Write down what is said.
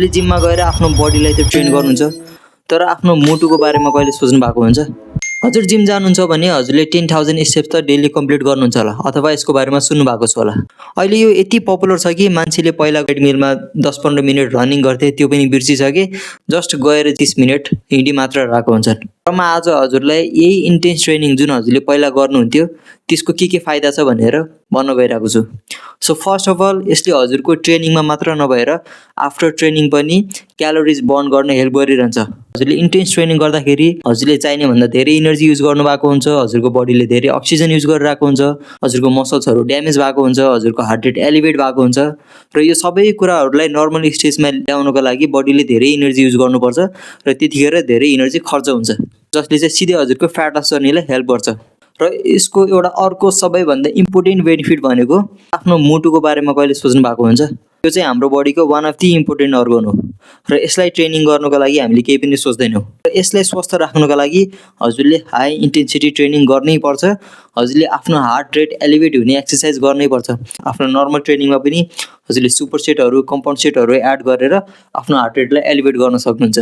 हजुरले जिममा गएर आफ्नो बडीलाई त ट्रेन गर्नुहुन्छ, तर आफ्नो मुटुको बारेमा कहिले सोच्नु भएको हुन्छ? हजुर जिम जानुहुन्छ भने हजुरले 10,000 स्टेप्स त डेली कम्प्लिट गर्नुहुन्छ होला, अथवा यसको बारेमा सुन्नु भएको छ होला। अहिले यो यति पपुलर छ कि मान्छेले पहिला ट्रेडमिलमा 10-15 मिनट रनिङ गर्थे, त्यो पनि बिर्सिसके, जस्ट गएर 30 मिनट हिँडी मात्र रहेको हुन्छन्। र म आज हजुरलाई यही इन्टेन्स ट्रेनिङ जुन हजुरले पहिला गर्नुहुन्थ्यो त्यसको के फाइदा छ भनेर भन्न गइरहेको छु। सो फर्स्ट अफ अल यसले हजुरको ट्रेनिङमा मात्र नभएर आफ्टर ट्रेनिङ पनि क्यालोरिज बर्न गर्न हेल्प गरिरहन्छ। हजुरले इन्टेन्स ट्रेनिङ गर्दाखेरि हजुरले चाहिने भन्दा धेरै एनर्जी युज गर्नुभएको हुन्छ, हजुरको बडीले धेरै अक्सिजन युज गरिरहेको हुन्छ, हजुरको मसल्सहरू ड्यामेज भएको हुन्छ, हजुरको हार्ट रेट एलिभेट भएको हुन्छ, र यो सबै कुराहरूलाई नर्मल स्टेजमा ल्याउनको लागि बडीले धेरै एनर्जी युज गर्नुपर्छ र त्यतिखेर धेरै एनर्जी खर्च हुन्छ, जसले चाहिँ सिधै हजुरको फ्याट लस गर्नेलाई हेल्प गर्छ। र यसको एउटा अर्को सबैभन्दा इम्पोर्टेन्ट बेनिफिट भनेको आफ्नो मुटुको बारेमा कहिले सोच्नु भएको हुन्छ? यो चाहिँ हाम्रो बडीको one of the important organ हो र यसलाई ट्रेनिङ गर्नको लागि हामीले केही पनि सोच्दैनौँ। र यसलाई स्वस्थ राख्नुको लागि हजुरले हाई इन्टेन्सिटी ट्रेनिङ गर्नै पर्छ, हजुरले आफ्नो हार्ट रेट एलिभेट हुने एक्सर्साइज गर्नै पर्छ। आफ्नो नर्मल ट्रेनिङमा पनि हजुरले सुपर सेटहरू, कम्पाउन्ड सेटहरू एड गरेर आफ्नो हार्ट रेटलाई एलिभेट गर्न सक्नुहुन्छ।